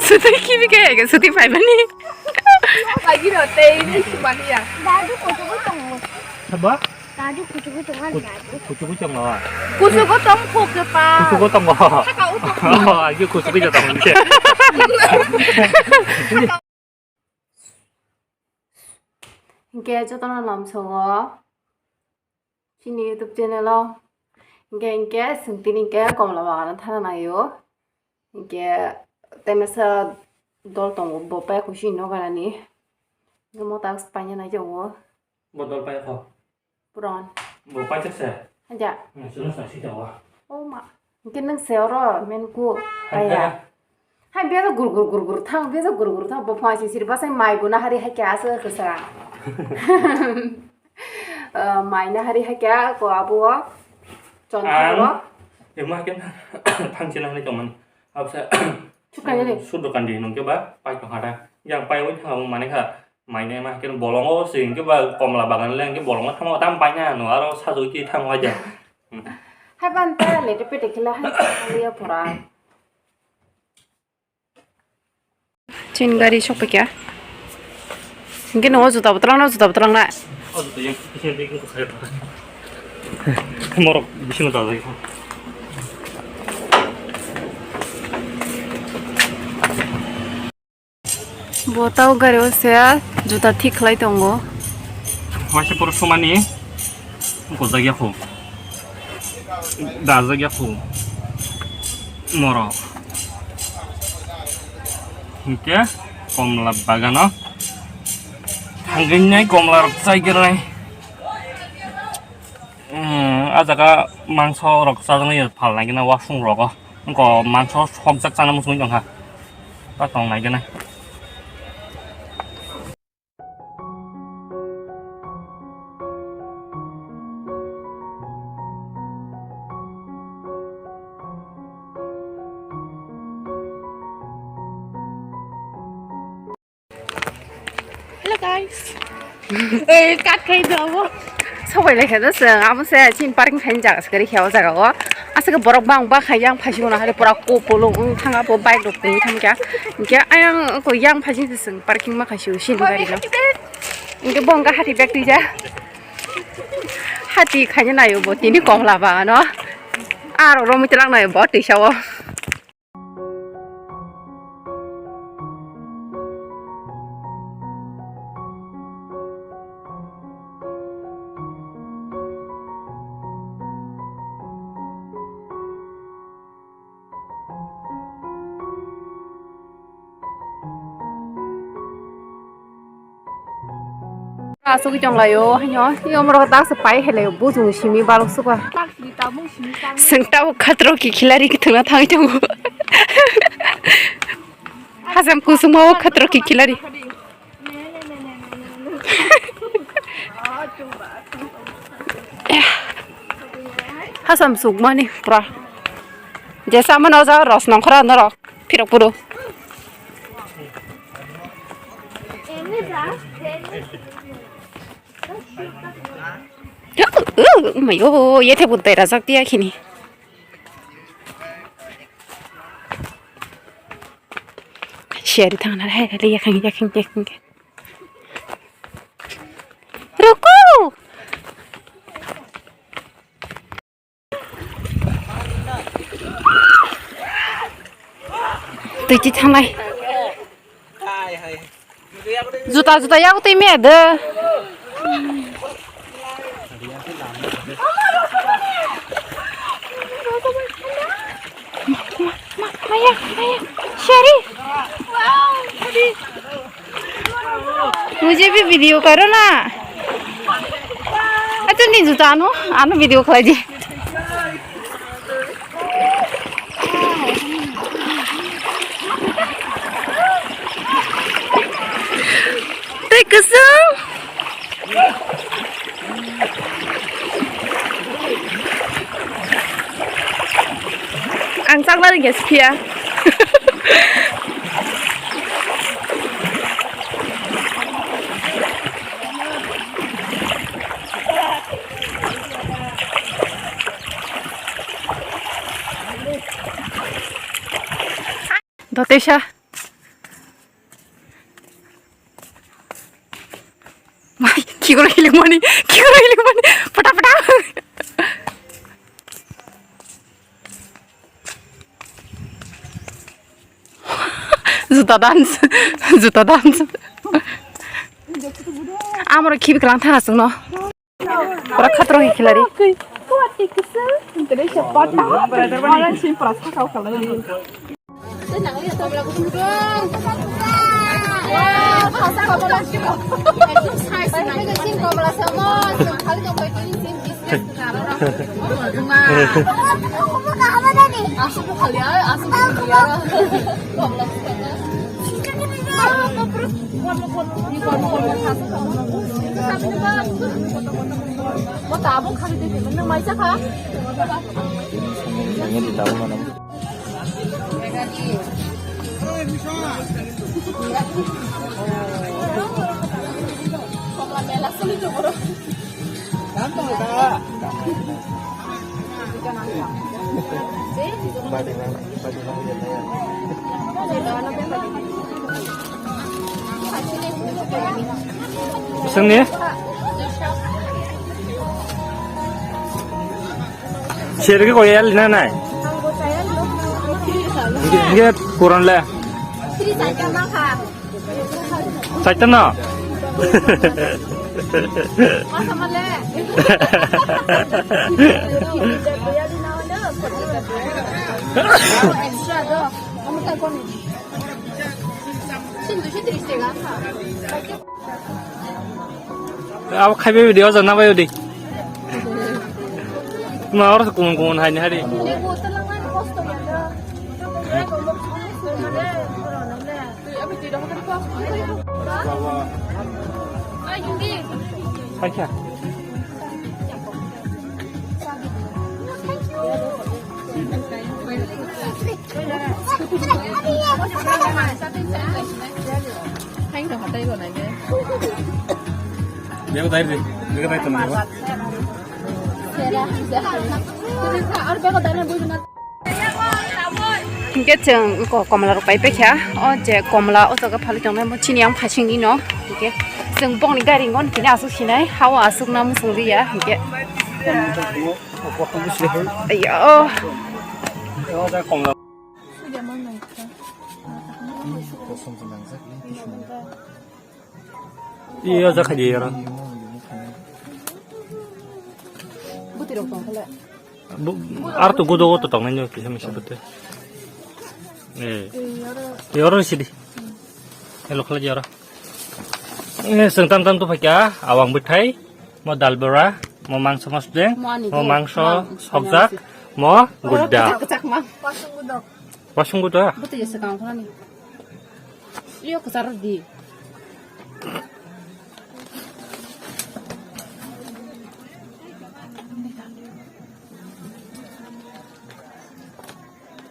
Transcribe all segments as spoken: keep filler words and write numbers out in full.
Sutwi kibi kaya ke sutwi paimani. Lagi no tei ni sumani ya. Dadu kuchuku tongo. Sabo? Dadu kuchuku tongo. Dadu. Kuchuku tongo. Kuchuku tong phuke pa. Kuchuku tongo. Saka utuk. Oh, ayo kuchuku jatong. Hinkhe jotono lamsongo chini YouTube channel o. Hinkhe, hinkhe, chwng tini hinkhe komla bagano thana naio. Hinkhe, temesa dol tongo, bo pai khusi no ganani. Hinkhe, mota paina nai tongo. Bo dol pai kho. Puron. Bo paithak se. Haja. Nang sino sa sita wa. Oh ma. Hinkhe nang se oro men ku. Haja. Hai biya gur gur gur gur thang, biya gur gur thang, bo phai sisir basai mai guna hari hai kya asa kesa. Eh, mai na hari hai kya ko abo. Chon ang. Ema ken thang chena hani tongmani. Absa. Chukai de. Sudo kandi nungke ba pai tong hada. Yang pai oi thang mane kha. Maine ma khe bolongo se hinkhe ba komla bagan le hinkhe bolongo thangma tam paina no aro sajagwi twi thangma ja. Hai ban ta lete pete khela hai ya pura. Chin gari sok pakya. Hinkhe no juta botolong no juta botolong na. O juta yang kisa de ko khai. Morok bising ta jai. Bo tau gari o se juta thik khlai tongo. Waisa poro sumani gojak ya khu, dajak ya khu morok. Hinkhe komla bagano thangwi nai komla rok chai gwnai. Umm, ah jaga mangso rok chajaknai phalnai gana wasung rogo. Wngkha mangso sokjak chana muchungwi tongkha. Ta tongnai gana. Hello guys. Eh, cut khai do abo. Sobai lai kha do se, amo se chin parking khai jaga se kari khe o jaga o. Asake borok bang ba khai yang phai singona hari pura ko polo ung thanga bo bike rok twi thang kya. Kya ayang ko yang phai sing sing parking ma khai sing gari no. Inke bong ga hati bag twi ja. Hati khai nayo bo tini komla ba no. Aro romi tlang nayo bo twi sawo. Asugwi tonglaio, haino, tei omorok tak se pai hai laio, bujung simi balok suka. Chwng tabuk khatro ki khilari ki thwngna thangwi tongo. Hajam kusuma o khatro ki khilari. Hajam sukmani pura. Jesa mano ja ros nongkhora norok. Phirok puro. Mayo, yethe budai rajak tiya khini. Siari thangna hai hai yakhang yakhang yakhang. Ruku. Twi twi thanglai. Juta juta yak twi me de. Ma, ma, maya, maya, Sherry. मुझे भी वीडियो करो ना। अच्छा नहीं जुता आनो, आनो वीडियो खलाई जी। Tei kwchwng. Ang chakna rwngya, phiya. Dotesa. Mai, kigoro hilik mani, kigoro hilik mani, pata pata. Juta dance, juta dance. Amoro khibi klang thana sungno. Pura khatro hi khilari. Bo tabuk khali twi phaimanno mai cha kha. Ini di tabuk mana? Komla mela suli tu bro. Sengni? Sergi koyal na nai? Nge, nge, kuran le. Saitano. Abo khaibai video jana bai udi. Ma oro kumun kumun haini hari. Sakya. Bego dai re, bego dai tong. Hinkhe chwng ko komla rok pai paikha, o je komla o jaga phalwi tongnai mo chini yang phasingni no, hinkhe chwng bongni gari ngon kini aswk sinai, hao aswk na muchung riya, hinkhe. Ayo. Iya, jak khaji yara. Buti rok tong khala. Bu-, ar to godo godo tong nai kisa misa bete. Eh. Yara sidi. Elo khala yara. Eh, sengtam tam to phakya, awang bethai, mo dal bora, mo mangso masdeng, mo ani mo de, mangso mang-, sokjak, mo gudda. Kachak, kachak mang. Wasung gudda. Buti jese kang khala ni. Iyo kwcharo di.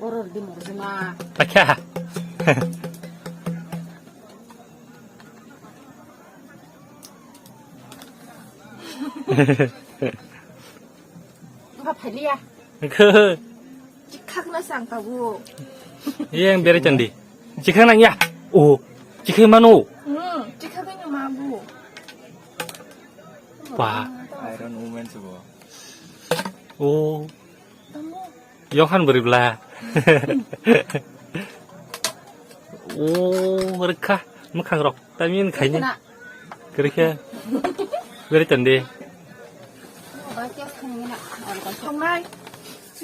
Oro di morjima. Pakha. Enggak, Phalia. Enggak. Chikhakna sang tabuk. Iya, yang beri candi. Chikhak nang ya? Oh, chikhak mano? Hmm, chikhak ini mabu. Wah. Iron Woman sih, bo. Oh. Tamo. Yohan beri bela. Oh, rekha, mekhang rok. Tamin khaini. Kena. Kerikhe. Beri tande. Tongnai.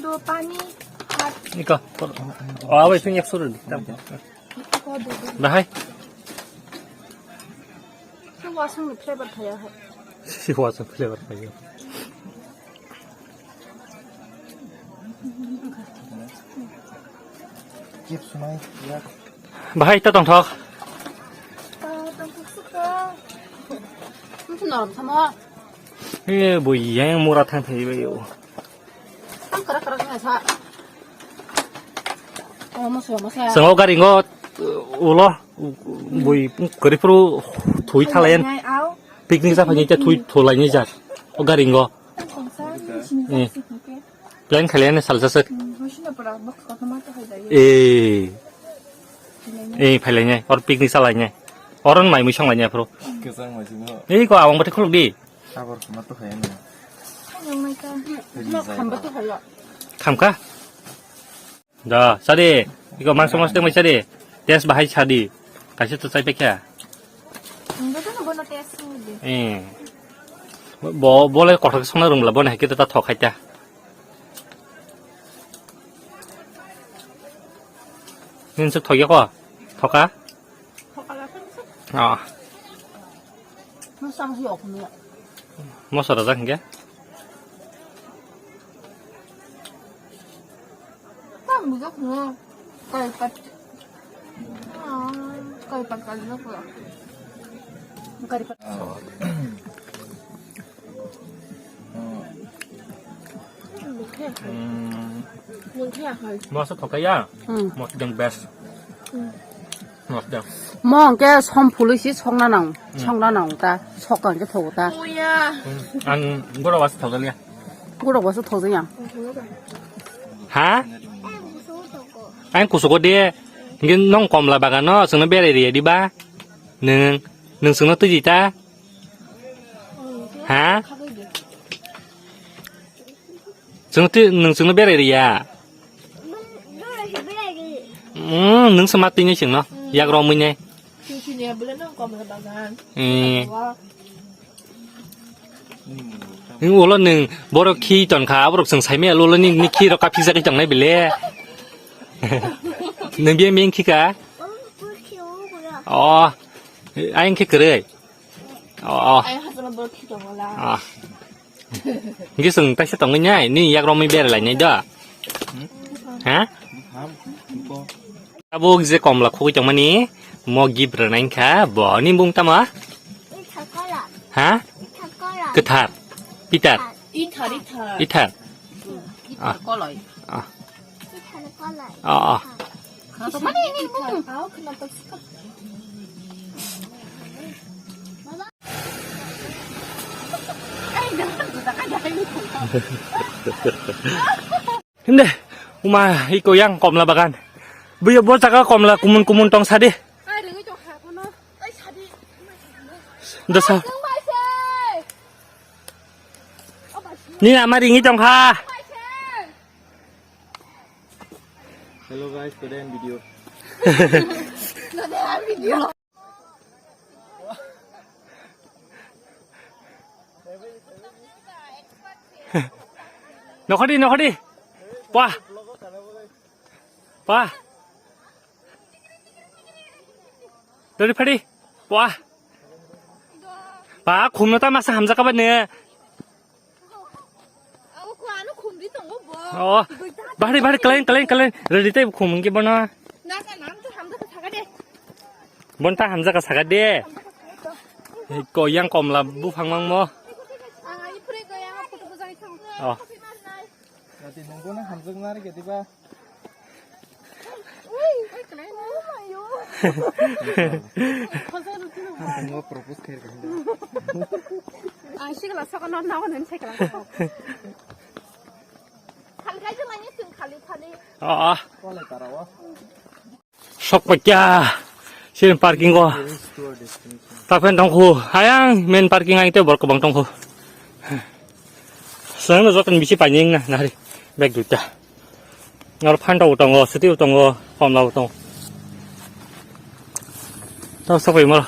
Do pani. Iko. Oh, abai sing yak suru di. Tam. Iko do do. Bahai. Si wasung ni flavor thaya hai. Si wasung flavor thaya. Chips mai, ya. Bahai ta tongthok. Ta tongthok suka. Itu norm sama. Eh, bo yang mura thang thai bai o. Ang kara kara kara sa. Oh, masala, masala. Sengo gari ngo ulo bui kari puru thui thalayan. Ngai, au. Picnic sa phani ta thui thulai ni jar. O gari ngo. Ang kongsa, sini Eh. sa, sini ke. Plan khailai ni salsa sek. Hmm, hoisina pura bak kotoma to hai jai. Eh. Khailai ni. Eh, phailai ni. Or picnic salai ni. Oron mai mui songlai ni phuru. Kesang mai simo. Eh, ko awang bati khuluk di. Sabor khama to hai ni. Ano mai ka. Ri No jai khamba ba. To hai lo. Khamka? Da, sadi. Iko mangsa mas tengmai sadi. Test bahai sadi. Kaisa to chai pekya. Ang to no bono test ni de. Eh. Bo, bo le kothok songna rung la, bo na hikita ta thok khai ta. Nin suk thok ya ko? Thoka? Thoka la kan suk. Ah. Masala si ok ni. Masala jak hingke? Tam bujak no. Kari pat. Ah, kari pat kari no pura. Kari pat. Masa thoka ya? Hmm. Mosdeng best. Mosdeng. Mo hingke som phului si sokna nang, Hmm. sokna nang ta, sok hingke thogo ta. Hmm. Ang goro was thoka liya. Goro was thoka ya. Ha? Ang kusugo de, hingke nong komla bagano, sengno berai riya di ba? Neng, neng sengno tui di ta? Ha? Chwng twi, nwng chwngno berai riya? Mm, nwng se ma twi nai chwngno. Yak romwi nai. Eh. Nwng ulo nwng borok khi tongkha, aborok chwng saimaya ulo ni, ni khi rok kaphikjagwi tongnai bile. Nwng biyang biyang khika? Oh, ayang khe kwrwi. Oh, oh. Ayang hachalo borok khi tongo la. Ah. Hingke chwng taisa tongwi nai, nini yak romwi berai lainai do. Ha? Abo je komla khogwi tongmani, mo gift rwnai wngkha, bo ni bung tamo? Ha? Kwthar. Peter. Ithar, ithar. Ithar. Ah. Ithar koloi. Ah. Ah, ah. Hinde, uma, iko yang komla bagan. Buyo bo jaga komla kumun kumun tong sadi. Dosa. Ni ama ringi tong kha. Hello guys, today I'm video. Nokhadi, nokhadi. Pah. Pah. Dori phadi. Pah. Pa, khumno ta masa hamjak kaba ne. Abo ko ano khumri tongo bo. Oh. Bahari, bahari, kelain, kelain, kelain. Ready tei khum hingke bono. Na ka nam to hamda ka thaga de. Bon ta hamjak ka saga de. Ko yang komla buphang mangmo. Ah, ipre ko yang photo bujai thang. Oh. Nati nungko na hamjak nari ke diba? Ang sik la saka non nawa nen sik la. Khali kai jumani sing khali khali. Ah, ah. Sok pakya. Sini parking o. Tapen tongkhu. Ayang main parking ang te bor kobang tongkhu. Sengno joton bisi paning na nari. Bag duita. Aro Fanta bo tongo, Swtwi bo tongo, Komla bo tongo. Tamo sokphaima